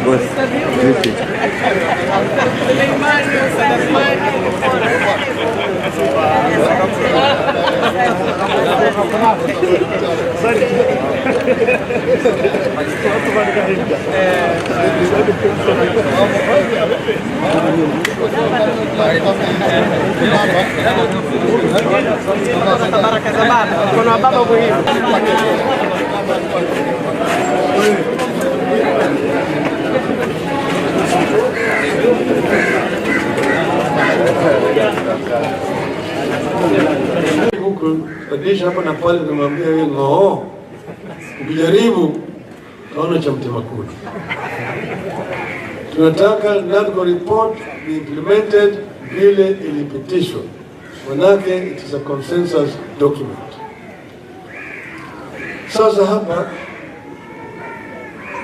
Boss, Baraka za baba, mkono wa baba muhimu. Huku badilisha hapa na pale, tumwambia wewe ng'oo, ukijaribu utaona cha mtema kuni. Tunataka NADCO report be implemented vile ilipitishwa, manake it is a consensus document. Sasa hapa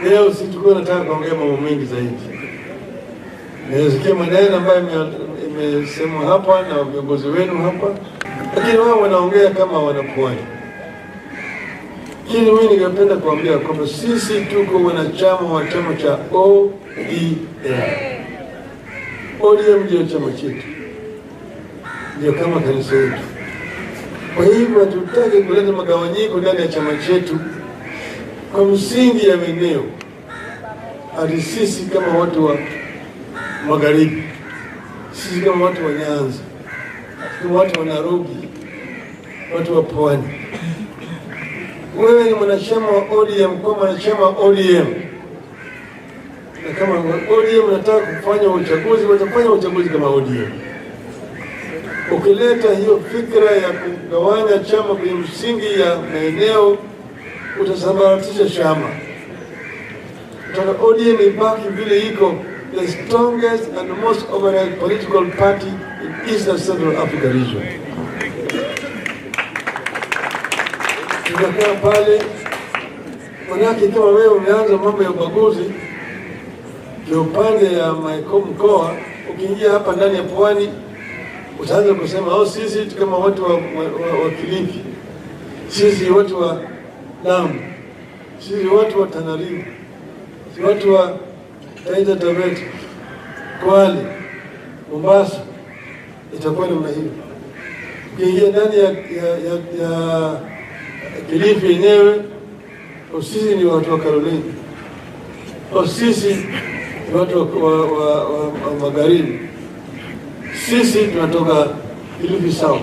leo situkuwa nataka kuongea mambo mengi zaidi. Nimesikia maneno ambayo imesemwa hapa na viongozi wenu hapa, lakini wao wanaongea kama wanapwani. Lakini mimi ningependa kuambia kwamba sisi tuko wanachama wa chama cha ODM. ODM ndio chama chetu, ndio kama kanisa yetu. Kwa hivyo hatutaki kuleta magawanyiko ndani ya chama chetu kwa msingi ya maeneo. Hadi sisi kama watu wa magharibi, sisi kama watu wa Nyanza, kama watu wa Nairobi, watu wa pwani. Wewe ni mwanachama wa ODM, kwa mwanachama wa ODM, na kama ODM unataka kufanya uchaguzi, watafanya uchaguzi kama ODM. Ukileta hiyo fikra ya kugawanya chama kwenye msingi ya maeneo, utasambaratisha chama. Nataka ODM ibaki vile iko, the strongest and most organized political party in East and Central Africa region. Tutakaa pale, manake kama wewe umeanza mambo ya ubaguzi kiupande ya mkoa, ukiingia hapa ndani ya pwani utaanza kusema oh, sisi kama watu wa Kilifi, sisi watu wa Lamu, sisi watu wa Tana River, sisi watu wa Taita Taveta, Kwale, Mombasa, itakuwa namna hiyo. Ukiingia ndani ya Kilifi yenyewe, sisi ni watu wa Kaloleni, sisi ni watu wa magharibi, sisi tunatoka Kilifi South,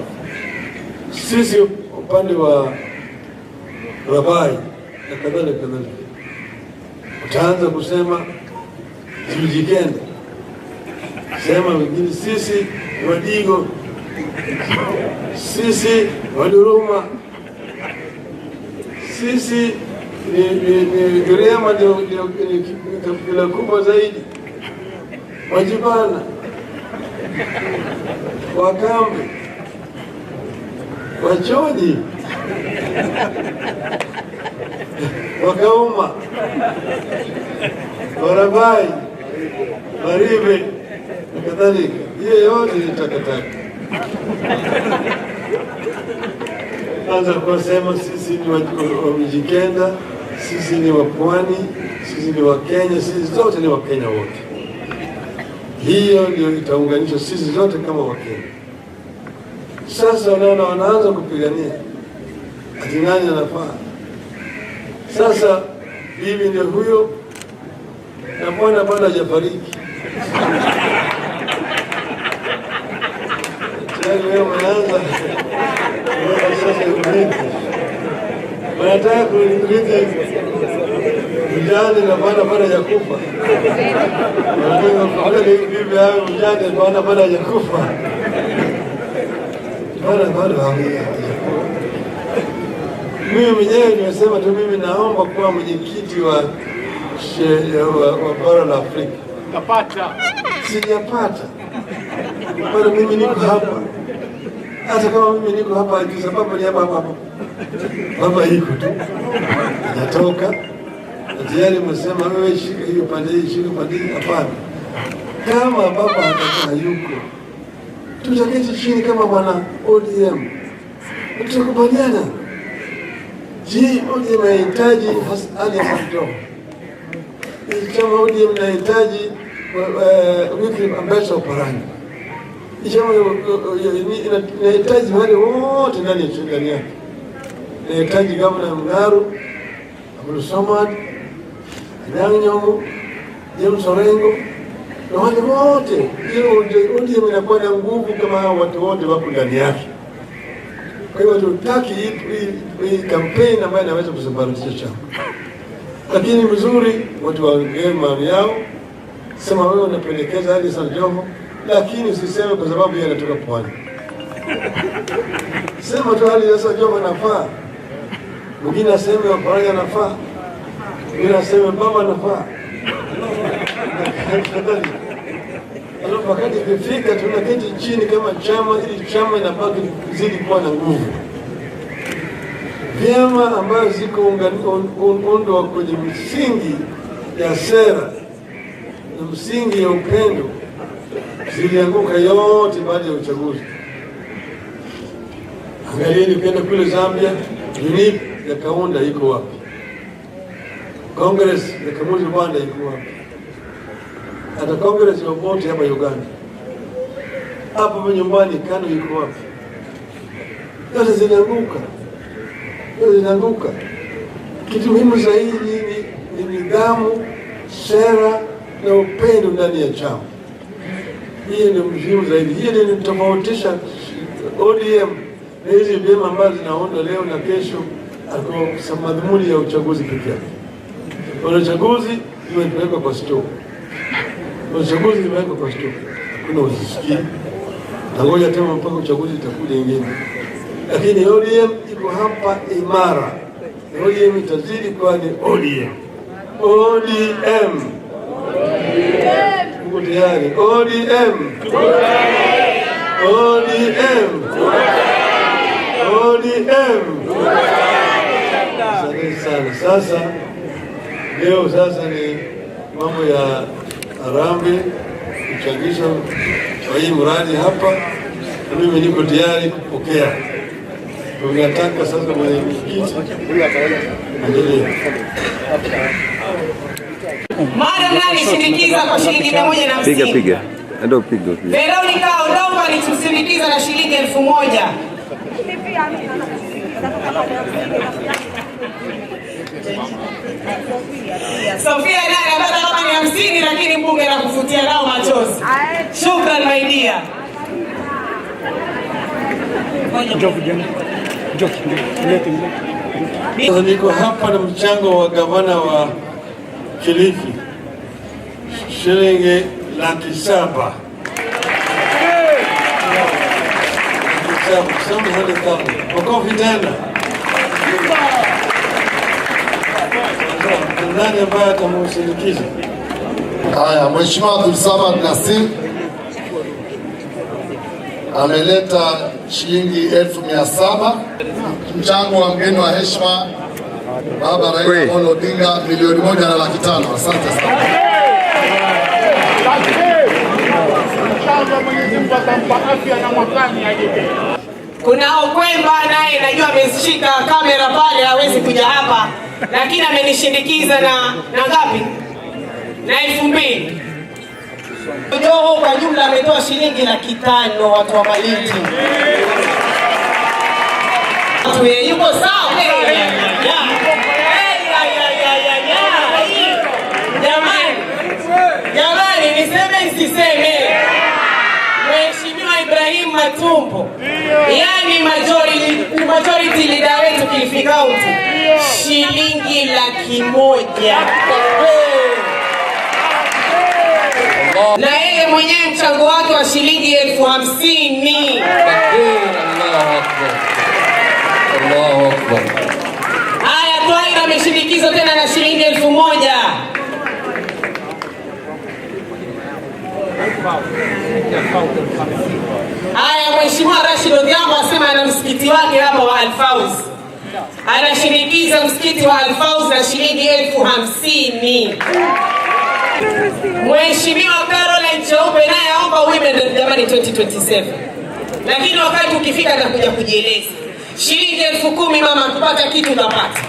sisi upande wa Rabai na kadhalika kadhalika. Utaanza kusema Mijikenda, sema wengine sisi ni Wadigo, sisi Waduruma, sisi ni Giriama, ndio kabila kubwa zaidi, Wajibana, Wakambe, Wachonyi, Wakauma, Warabai, Maribe na kadhalika. Hiyo yote ni takataka. Anza kusema sisi ni wa Mijikenda, sisi ni wa pwani, sisi ni wa Kenya, sisi zote ni wa Kenya wote. Hiyo ndio itaunganisha sisi zote kama Wakenya. Sasa unaona wanaanza kupigania ati nani anafaa. Sasa bibi ndio huyo na bwana bado hajafariki. Tayari wewe umeanza sasa kurithi, wanataka kurithi mjane na bwana bado hajakufa. Wanataka kuoa bibi awe mjane, bwana bado hajakufa, bwana bado hajakufa. Mimi mwenyewe nimesema tu, mimi naomba kuwa mwenyekiti wa bara la Afrika. Kapata. Sijapata bado, mimi niko hapa. Hata kama mimi niko hapa, Addis sababu ni hapa hapa baba iko tu, natoka na Tayari umesema wewe shika hiyo pande hii, shika pande hii. Hapana, kama baba atakuwa hayuko, tutaketi chini kama wana ODM, tutakubaliana. Je, ODM inahitaji Ali Hassan Joho? Chama ODM inahitaji Wycliffe Ambetsa Oparanya? Chama inahitaji wale wote ndani yake, inahitaji Gavana Mgaru, Abdulswamad, Anyang' Nyong'o, James Orengo na wale wote. Hiyo ODM inakuwa na nguvu kama hao watu wote wako ndani yake. Kwa hiyo hatutaki hii kampeni ambayo inaweza kusambaratisha chama, lakini mzuri watu waongee maoni yao. Sema wewe unapendekeza Ali Hassan Joho, lakini usiseme kwa sababu yeye anatoka Pwani. Sema tu Ali Hassan Joho anafaa, mwingine aseme Oparanya anafaa, mwingine aseme baba anafaa. Alafu wakati ikifika tunaketi chini kama chama, ili chama inabaki kuzidi kuwa na nguvu. Vyama ambayo ziko undwa kwenye msingi ya sera na msingi ya upendo zilianguka yote baada ya uchaguzi. Angalieni, ukienda kule Zambia, UNIP ya Kaunda iko wapi? Congress ya Kamuzu Banda iko wapi? Hata Congress ya Obote hapa Uganda, hapo nyumbani KANU iko wapi? Yote zinaanguka, yote zinaanguka. Kitu muhimu zaidi ni nidhamu, sera na upendo ndani ya chama. Hiyo ndio muhimu zaidi. Hiyo ndio inatofautisha ODM na hizi vyama ambazo zinaundwa leo na kesho kwa madhumuni ya uchaguzi pekee yake. Uchaguzi imepelekwa kwa store. Uchaguzi imewekwa kwa store. Hakuna usisikii. Nangoja tena mpaka uchaguzi itakuja ingine. Lakini ODM iko hapa imara. ODM itazidi kuwa ni ODM. ODM. Mko tayari? ODM. ODM. ODM. Asante sana. Sasa leo sasa ni mambo ya harambee, kuchangisha kwa hii mradi hapa, na mimi niko tayari kupokea. Tunataka sasa mwenyekiti endelee. Madam nani sindikiza kwa shilingi 150. Piga piga. Ndio piga piga. Veronica Odongo alitusindikiza na shilingi 1000. Sofia naye anataka kama ni 50 lakini mbunge na kufutia nao machozi. Shukran my dear. Sasa niko hapa na mchango wa gavana wa Kilifi shilingi 700,000. Makofi tena. Nani ambaye atamsindikiza? Haya, Mheshimiwa Abdulswamad Nassir ameleta shilingi 700,000, mchango wa mgeni wa heshima Baba Raila Amolo Odinga 1,105,000. Asante sana. Kuna Okwemba naye najua ameshika kamera pale, hawezi kuja hapa, lakini amenishindikiza na ngapi? Na 2000. Joho kwa jumla ametoa shilingi 500,000 watu wa Malindi. Watu yuko sawa. Jamani, jamani, niseme nisiseme? Mheshimiwa Ibrahim Matumbo, yani majority leader wetu Kilifi County, shilingi 100,000. Na yeye mwenyewe mchango wake wa shilingi 50,000. Allahu Akbar. Allahu Akbar. Haya, Twaira ameshindikizwa tena na shilingi 1000. Haya, Mheshimiwa Rashid Odhiambo asema ana msikiti wake hapa wa Al-Fawz. Anashinikiza msikiti wa Alfauz na shilingi 50,000. Mheshimiwa Caroline Cheupe naye aomba women rep jamani 2027, lakini wakati ukifika atakuja kujieleza. Shilingi 10,000 mama, kupata kitu utapata.